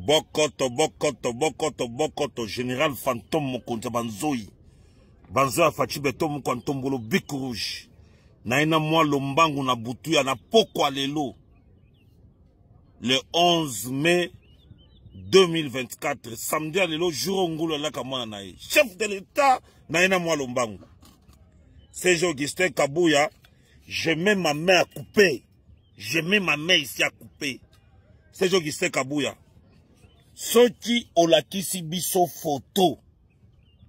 Bokoto bokoto bokoto bokoto général fantôme mokonzi ya banzoi banzoi ya Fatshi Beton moko ntombolo bic rouge na ye na mwa lombangu na butu ya na pokwa lelo le 11 mai 2024 samedi ya lelo jour oyo ngulu alaka mwana na ye chef de l'état na ye na mwa lombangu CG Augustin Kabuya je mets ma main à couper. Je mets ma main ici à couper. CG Augustin Kabuya soki olakisi biso photo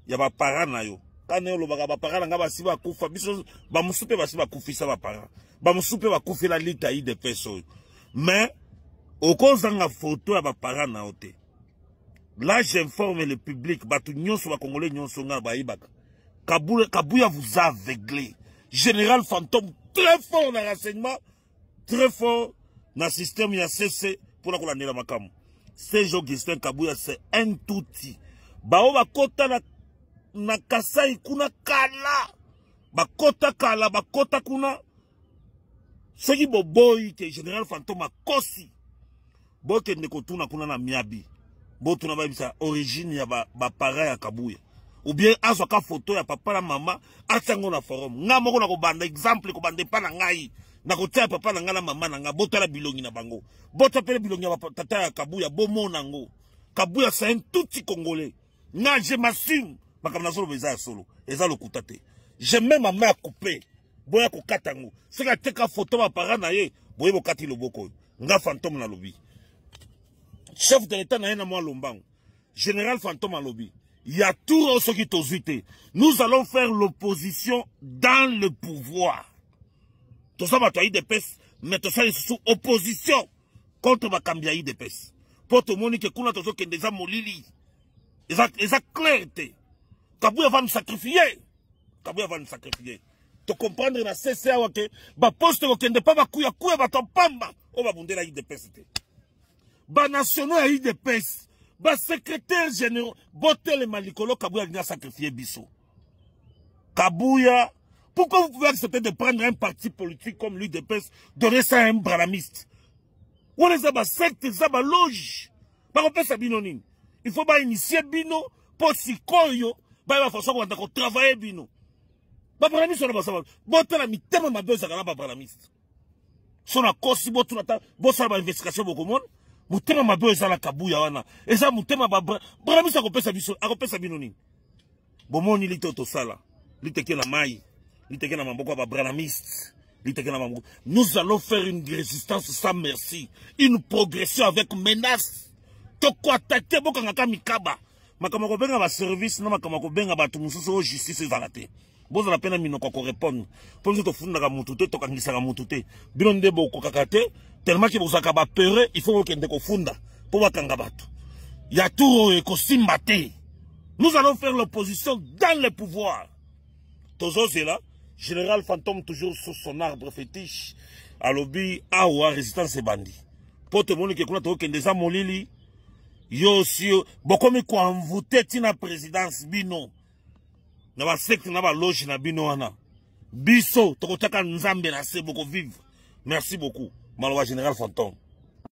ya baparent na yo kana yo olobaka baparent na ngai basi bakufa biso bamosusu mpe basi bakufisa baparent bamosusu mpe bakufela lita idps oyo mais okozanga photo ya baparent na yo te. Là, j'informe le public, bato nyonso bakongole nyonso ngai bayebaka Kabuya, Kabuya vous a aveuglé. Général fantôme très fort na renseignement, très fort na système ya CC mpona kolandela makambo. Serge Augustin Kabuya c'est un tuti. Bao bakota na, na Kasai kuna kala. Bakota kala, bakota kuna. Soki boboyi ke Général Fantôme akosi. Bokende kotuna kuna na Miabi. Botuna bayebisa origine ya ba, ba para ya Kabuya. Ou bien azwaka photo ya papa na mama atia yango na forum. Nga moko nakobanda exemple kobanda epa na ngai. Nakotia papa na ngai na mama na ngai. Botala bilongi na bango. Botala pe bilongi ya tata ya Kabuya bomona yango. Kabuya c'est un tutsi congolais. Nga je m'assume. Makambo nazoloba eza ya solo. Eza lokuta te. Je mets ma main à couper. Boya kokata yango. Soki ateka photo ba parents na ye, boye bokati loboko oyo. Nga fantôme nalobi. Chef de l'état na ye na mwa lombango. Général fantôme alobi. Ya tour oyo soki tozwi te. Nous allons faire l'opposition dans le pouvoir. Toza bato ya UDPS, mais tosali lisusu opposition contre bakambi ya UDPS. Po tomoni ke kuna tozokende eza molili. Eza, eza clair te. Kabuya va nous sacrifier. Kabuya va nous sacrifier. To comprendre na CC awa ke ba poste kokende pa bakuya kuya bato pamba oyo babundela UDPS te. Ba nationaux ya UDPS, ba secrétaires généraux botelema likolo Kabuya alingi sacrifier biso. Kabuya, pourquoi vous pouvez accepter de prendre un parti politique comme l'UDPS, donner ça à un branamiste? Wana eza ba secte, eza ba loge. Bakopesa bino nini? Il faut ba initier bino po sikoyo bayeba façon kobanda kotravailler bino. Babranamiste wana basala botala mitema mabe ezalaka na babranamiste. So nakosi botuna ata bosala ba investigation bokomona motema mabe oyo eza na Kabuya wana eza motema babranamiste akopesa biso akopesa bino nini? Bomoni lito tosala liteke na mai liteke na maboko ya babranamiste liteke na maboko. Nous allons faire une résistance sans merci, une progression avec menace. Tokoatake bokangaka mikaba makambo ya kobenga baservice na makambo ya kobenga bato mosusu oyo justice ezala te. Bozala mpe na minoko ya korepondre mpo biso tofundaka motu te, tokangisaka motu te. Bino nde bokokaka te tellement ke bozalaka bapeure, il faut bokende kofunda mpo bakanga bato ya tour oyo ekosimba te. Nous allons faire l'opposition dans le pouvoir. Tozozela général fantôme toujours sur son arbre fétiche alobi awa résistance ebandi mpo tomoni ke kuna tokokende eza molili. Yo si bokomi koenvoute ntina présidence bino na basecte na baloge na bino wana, biso tokotiaka nzambe na se bokovivre. Merci beaucoup maloba général fantôme.